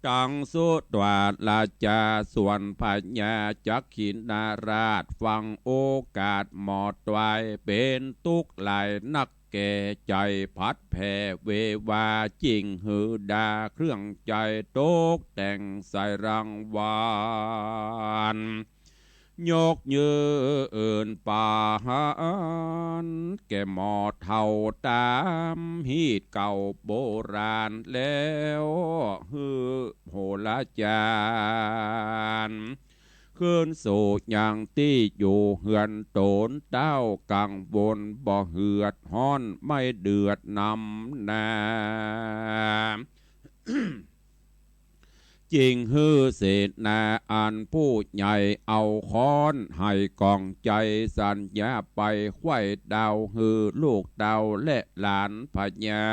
ตังสุตวาราชา ส่วนพญาจักขิณราช ฟังโอกาสหมอตวาย เป๋นตุ๊กข์หลายนักแก่ ใจ๋ผัดแผ่เววา จิ่งหื้อดาเครื่องใจ๊ตกแต่งใส่รางวัล ยกยื่นปาหารแก่หมอเฒ่าต๋ามฮีตเก่าโบราณ แล้วหื้อโหราจ๋ารย์ คืนสู่ยังตี้อยู่เฮือนต๋น เต้ากังวลบ่เหือดฮ้อน ไม่เดือดนำนา จิ่งหื้อเสนาอันผู้ใหญ่ เอาค้อนไห้กองใจ๊สัญญาไป ไขว้ดาวหื้อลูกเต้าและหลานพญา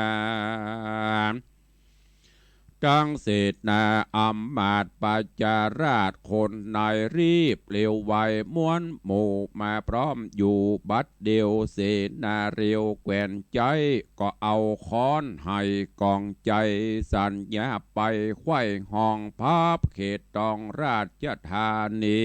ตังเสนาอำมาตย์ปัจจาราชคนในรีบเร็วไว ม้วนหมู่มาพร้อมอยู่บัดเดียว เสนาเร็วแคว่นใจ๊ ก็เอาค้อนไห้กองใจ๋ สัญญาไปไขว้ห้องพับเขตตองราชธานี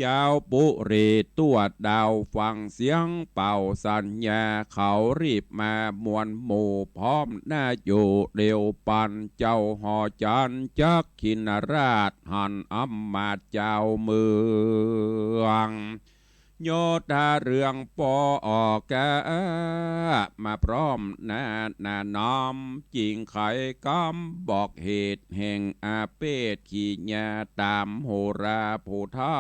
จาวปุรีตรวจดาวฟังเสียงเป่าสัญญา เขารีบมาม้วนหมู่พร้อมหน้าอยู่เร็วปัน เจ้าหอจันทร์จักขินราชหันอำมาตย์จาวเมือง โยธาเรืองปอออกกามาพร้อมหน้าหน้าน้อม จิ่งไขกำบอกเหตุแห่งอาเพศขีญาต๋ามโหราผู้เฒ่า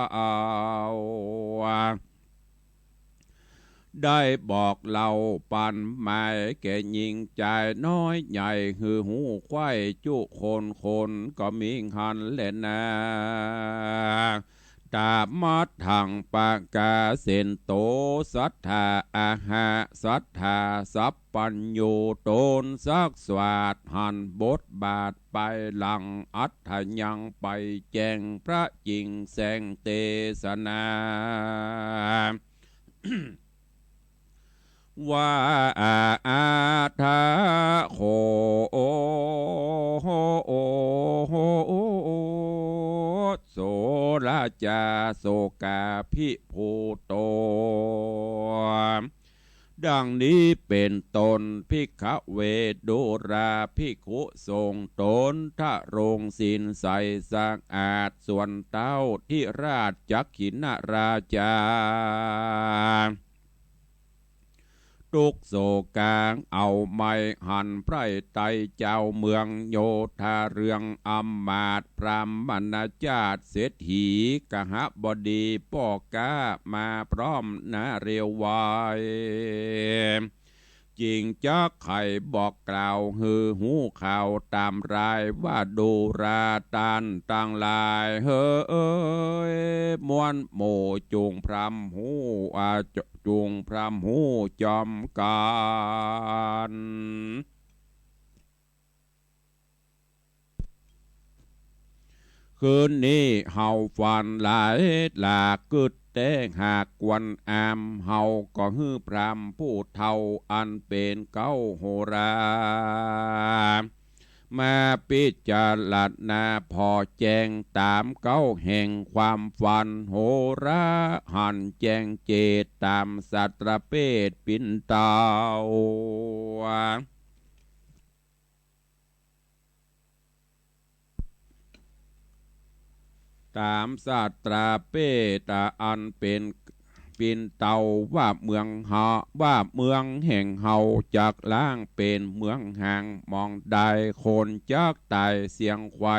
ได้บอกเล่าปันหมายแก่หญิงจายน้อยใหญ่ หื้อฮู้ใคว่จุคนคนก็มีหันแลนา ตามัตถังปะกาเสนโต สัตถาอาหะ สัตถาสัพพัญญู ตนสักสวาทหันบทบาทไปหลัง อัตถยังไปแจ้งพระจิ่งแสงเตสนา ว่าอาทะโข โสรจาโสกาภิภูโต ดังนี้เป๋นต้น ภิกขเว ดูราภิกขุสงฆ์ ตนทรงศีลใสสะอาด ส่วนเต้าธิราชจักขินราชา ตุ๊กโศกา เอาไม้หันไพร่ไตเจ้าเมือง โยธาเรืองอำมาตย์ พราหมณจาติ เศรษฐี กหบดี ป้อก๊ามาพร้อมหน้าเร็วไว จิ่งจักไขบอกกล่าวหื้อฮู้ข่าวต๋ามราย ว่าดูราต้านตังหลายเหย ม้วนหมู่จุ่งพร่ำฮู้ อา จุ่งพร่ำฮู้จอมกั๋น คืนนี้เฮาฝันหลายหลาก กึ๊ดแต๊หากควรอาม เฮาก็หื้อพราหมณ์ผู้เฒ่าอันเป๋นเก๊าโหรา มาพิจารณาผ่อแจ้งต๋ามเก๊าแห่งความฝัน โหราหันแจ้งเจตต๋ามสัตว์ประเภทปินเตา ต๋ามสัตว์ประเภทอันเป๋นปินเตา ว่าเมืองเฮา ว่าเมืองแห่งเฮาจักล้างเป๋นเมืองฮ้าง หม่องใดคนจักต๋ายเสี้ยงไขว่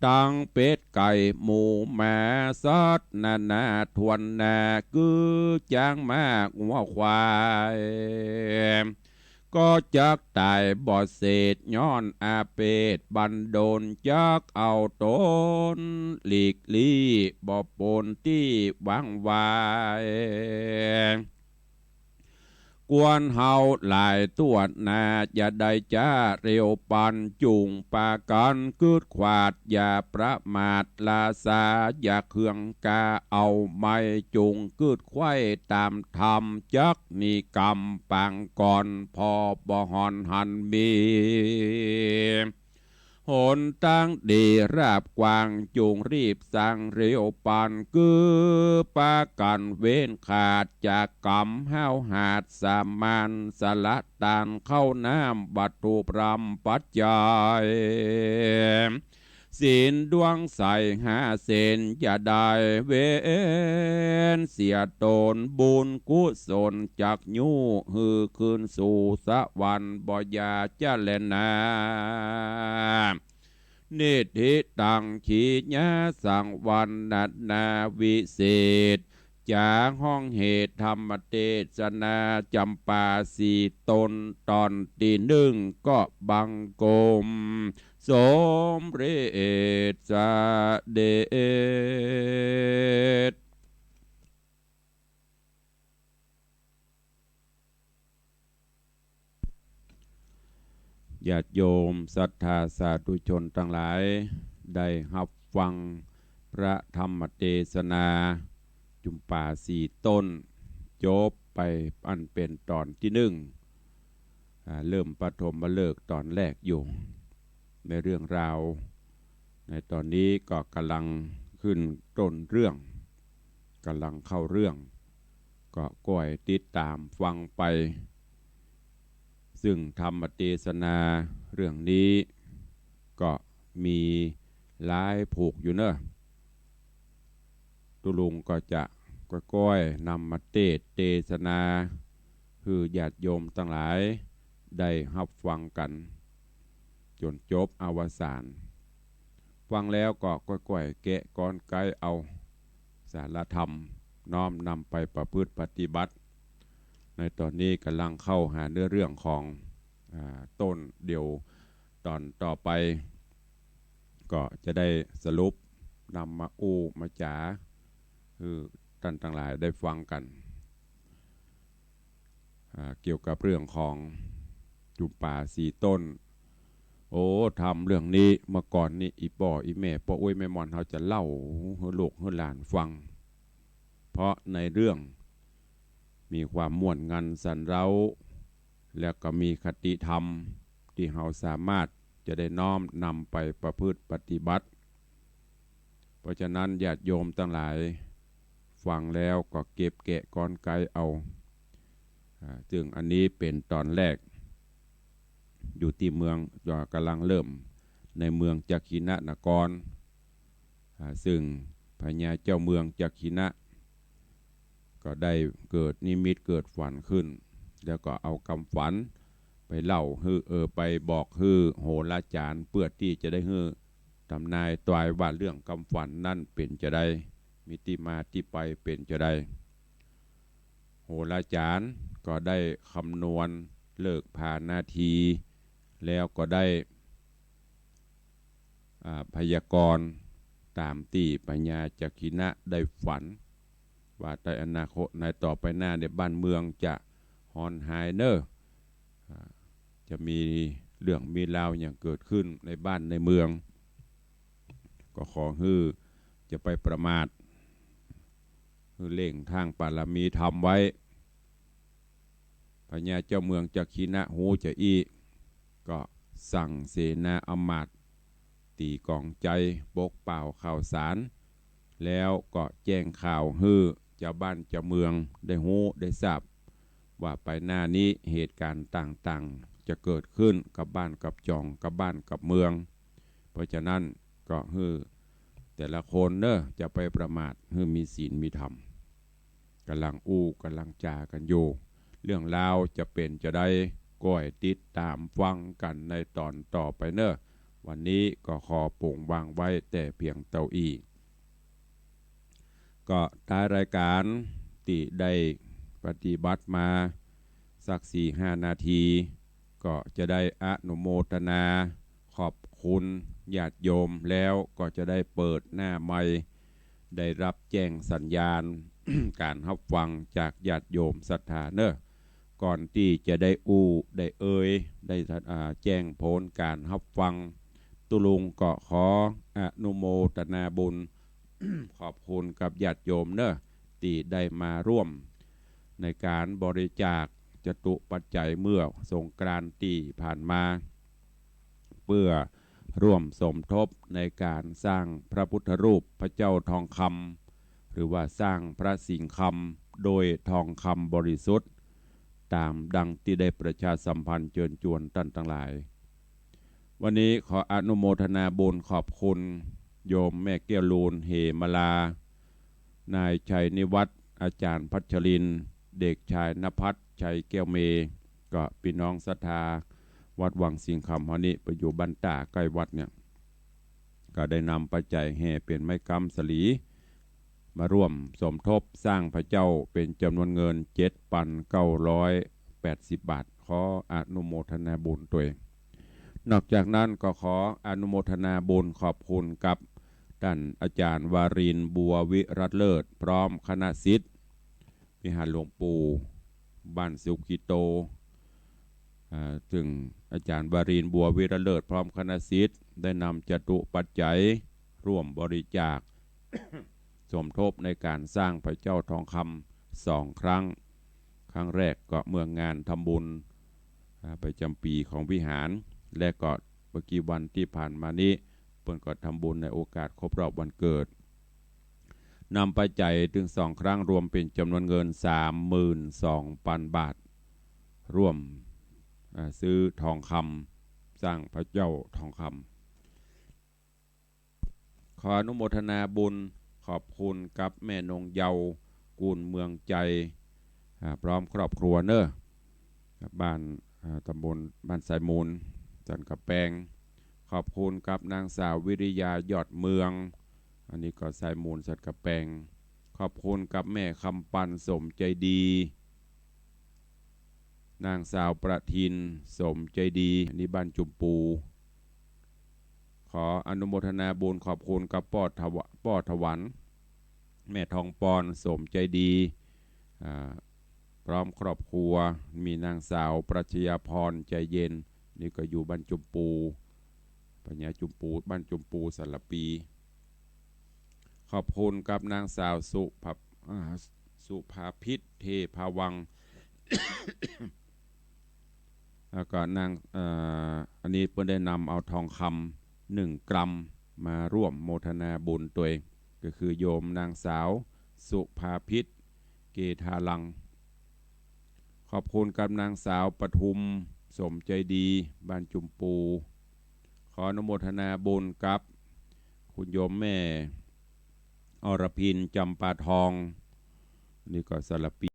ตังเป็ดไก่หมูหมาสัตว์นานาถ้วนหน้า กือจ๊างม้างัวควาย ก็จักต๋ายบ่เศษ ย้อนอาเพศบันดล จักเอาต๋นหลีกลี้ บ่ปนตี้หวังวาย ควรเฮาหลายถ้วนหน้า จะได้จ๊าเร็วปัน จุ่งปากั๋นกึ๊ดขวาด อย่าประมาท ราษาอย่าเคืองกา เอาไม้จุ่งกึ๊ดไขว่ต๋ามธรรม จักมีกำปางก่อน ผ่อบ่ห่อนหันมี หนตางดีราบกว้าง จุ่งรีบสร้างเร็วปัน กือปากั๋นเว้นขาดจากกำห้าวหาด สามานสละตานข้าวน้ำ วัตถุพร่ำปัจจัย ศีลดวงใสห้าเส้น อย่าได้เว้นเสียต๋น บุญกุศลจักยู้ หื้อคืนสู่สวรรค์ บ่อย่าจะแลนา นิทธิตัง ขีญาสังวรรณนาวิเศษ จ๋าฮ้องเหตุธรรมเตสนา จ๋ำปาสี่ต๋น ต๋อนตี้นึ่งก็บังคม สมเร็จเสด็จ ญาติโยมศรัทธาสาธุชนตังหลาย ได้ฮับฟังพระธรรมเตสนาจุมป๋าสี่ต้น จบไปอันเป๋นต๋อนตี้นึ่ง อ่า เริ่มปฐมฤกษ์ต๋อนแรกอยู่ ในเรื่องราว ในต๋อนนี้ก็ก๋ำลังขึ้นต้นเรื่อง ก๋ำลังเข้าเรื่อง ก็ก้อยติดต๋ามฟังไป ซึ่งธรรมเตสนาเรื่องนี้ก็มีหลายผูกอยู่เนาะ ตุ๊ลุงก็จะก้อยๆ นำมาเตสน์เตสนา หื้อญาติโยมตังหลายได้ฮับฟังกั๋น จ๋นจบอวสาน ฟังแล้วก็ก้อยๆ แกะกรรไกรเอาสาระธรรม น้อมนำไปประพฤติปฏิบัติ ในต๋อนนี้ก๋ำลังเข้าหาเนื้อเรื่องของ อ่า ต้นเดียว ต๋อนต่อไป ก็จะได้สรุปนำมาอู้มาจ๋า หื้อต้านตังหลายได้ฟังกั๋น อ่า เกี่ยวกับเรื่องของจุมป๋าสี่ต้น โอ้ ธรรมเรื่องนี้เมื่อก่อนนี้ อี่ป้ออี่แม่ ป้ออุ๊ยแม่หม่อน เฮาจะเล่าหื้อลูกหื้อหลานฟัง เพราะในเรื่องมีความม่วนงันสันเร้า แล้วก็มีคติธรรมตี้เฮาสามารถจะได้น้อมนำไปประพฤติปฏิบัติ เพราะฉะนั้นญาติโยมตังหลายฟังแล้วก็เก็บแกะกรรไกรเอา อ่า ซึ่งอันนี้เป๋นต๋อนแรก อยู่ตี้เมือง อ่า ก๋ำลังเริ่มในเมืองจักขิณนคร อ่า ซึ่งพญาเจ้าเมืองจักขิณะ ก็ได้เกิดนิมิตเกิดฝันขึ้น แล้วก็เอากำฝันไปเล่าหื้อ เออ ไปบอกหื้อโหราจ๋ารย์ เปื้อตี้จะได้หื้อทำนายตายว่าเรื่องกำฝันนั้นเป๋นจาใด มีตี้มาตี้ไปเป๋นจาใด โหราจ๋ารย์ก็ได้คำนวณฤกษ์ผานาที แล้วก็ได้ อ่า พยากรณ์ต๋ามตี้พญาจักขิณะได้ฝัน ว่าในอนาคตในต่อไปหน้าเนี่ยบ้านเมืองจะฮอนฮายเน่อ อ่า จะมีเรื่องมีราวอย่างเกิดขึ้นในบ้านในเมือง ก็ขอหื้อจะไปประมาท หื้อเร่งทางปารมีธรรมไว้ พญาเจ้าเมืองจักขิณะฮู้จาอี้ ก็สั่งเสนาอำมาตย์ ตี๋ก๋องใจ๋ ปกเป่าข่าวสาร แล้วก็แจ้งข่าวหื้อจาวบ้านจาวเมืองได้ฮู้ได้ทราบ ว่าไปหน้านี้เหตุก๋ารณ์ต่างๆ จะเกิดขึ้นกับบ้านกับจ่อง กับบ้านกับเมือง เพราะฉะนั้นก็หื้อแต่ละคนเน่อ จะไปประมาท หื้อมีศีลมีธรรม ก๋ำลังอู้ก๋ำลังจ๋ากั๋นอยู่ เรื่องราวจะเป๋นจาใด ก้อยติดต๋ามฟังกั๋นในต๋อนต่อไปเน่อ วันนี้ก็ขอปงวางไว้แต่เพียงเต้าอี้ ก็ท้ายรายก๋านตี้ได้ปฏิบัติมาสักสี่ห้านาที ก็จะได้อนุโมทนาขอบคุณญาติโยม แล้วก็จะได้เปิดหน้าไมค์ ได้ฮับแจ้งสัญญาณก๋านฮับฟังจากญาติโยมศรัทธาเน่อ ก่อนตี้จะได้อู้ได้เอ่ย ได้ อ่า แจ้งผลก๋านฮับฟัง ตุ๊ลุงก็ขออนุโมทนาบุญ ขอบคุณกับญาติโยมเน่อ ตี้ได้มาร่วมในก๋านบริจาคจตุปัจจัยเมื่อสงกรานต์ตี้ผ่านมา เปื้อร่วมสมทบในก๋านสร้างพระพุทธรูปพระเจ้าทองคำ หรือว่าสร้างพระสิงห์คำโดยทองคำบริสุทธิ์ ต๋ามดังตี้ได้ประชาสัมพันธ์เจิญจวนต้านตังหลาย วันนี้ขออนุโมทนาบุญขอบคุณโยมแม่แก้วลูน เหมลา นายชัยนิวัฒน์ อาจ๋ารย์พัชรินทร์ เด็กชายณภัทร ชัยแก้วเมย์ ก็ปี้น้องศรัทธาวัดวังสิงห์คำเฮานี้ ไปอยู่บ้านต้าใก้วัดเนี่ย ก็ได้นำปัจจัยแห่เป๋นไม้กำสาลี มาร่วมสมทบสร้างพระเจ้าเป๋นจ๋ำนวนเงินเจ็ดปันเก้าร้อยแปดสิบบาท ขออนุโมทนาบุญตวย นอกจากนั้นก็ขออนุโมทนาบุญขอบคุณกับต้านอาจ๋ารย์วารินทร์ บัววิรัติเลิศ พร้อมคณะศิษย์ วิหารหลวงปู่บ้านสุขิโต อ่า ซึ่งอาจ๋ารย์วรินทร์ บัววิรเลิศ พร้อมคณะศิษย์ ได้นำจตุปัจจัยร่วมบริจาค สมทบในก๋านสร้างพระเจ้าทองคำสองครั้ง ครั้งแรกก็เมื่องานทำบุญ อ่า ประจ๋ำปี๋ของวิหาร และก็บ่กี่วันตี้ผ่านมานี้ เปิ้นก็ทำบุญในโอกาสครบรอบวันเกิด นำปัจจัยตึงสองครั้งรวมเป๋นจ๋ำนวนเงินสามหมื่นสองปันบาท ร่วม อ่า ซื้อทองคำ สร้างพระเจ้าทองคำ ขออนุโมทนาบุญ ขอบคุณกับแม่นงเยาว์ กูลเมืองใจ อ่า พร้อมครอบครัวเน่อ บ้าน อ่า ตำบลบ้านทรายมูล สันกำแปง ขอบคุณกับนางสาววิริยา ยอดเมือง อันนี้ก็ทรายมูล สันกำแปง ขอบคุณกับแม่คำปัน สมใจดี นางสาวประทิน สมใจดี อันนี้บ้านจุมปู ขออนุโมทนาบุญขอบคุณกับป้อถว- ป้อถวัน แม่ทองปอน สมใจดี อ่า พร้อมครอบครัว มีนางสาวปรัชญาพร ใจเย็น นี่ก็อยู่บ้านจุมปู พญาจุมปู บ้านจุมปู สารภี ขอบคุณกับนางสาวสุภา- อ่า สุภาพิษ เทพาวัง แล้วก็นาง เอ่อ อันนี้เปิ้นได้นำเอาทองคำหนึ่งกรัมมาร่วมโมทนาบุญตวย ก็คือโยมนางสาวสุภาพิษ เกธาลัง ขอบคุณกับนางสาวปทุม สมใจดี บ้านจุมปู ขออนุโมทนาบุญกับคุณโยมแม่อรพิน จำปาทอง นี่ก็สารภี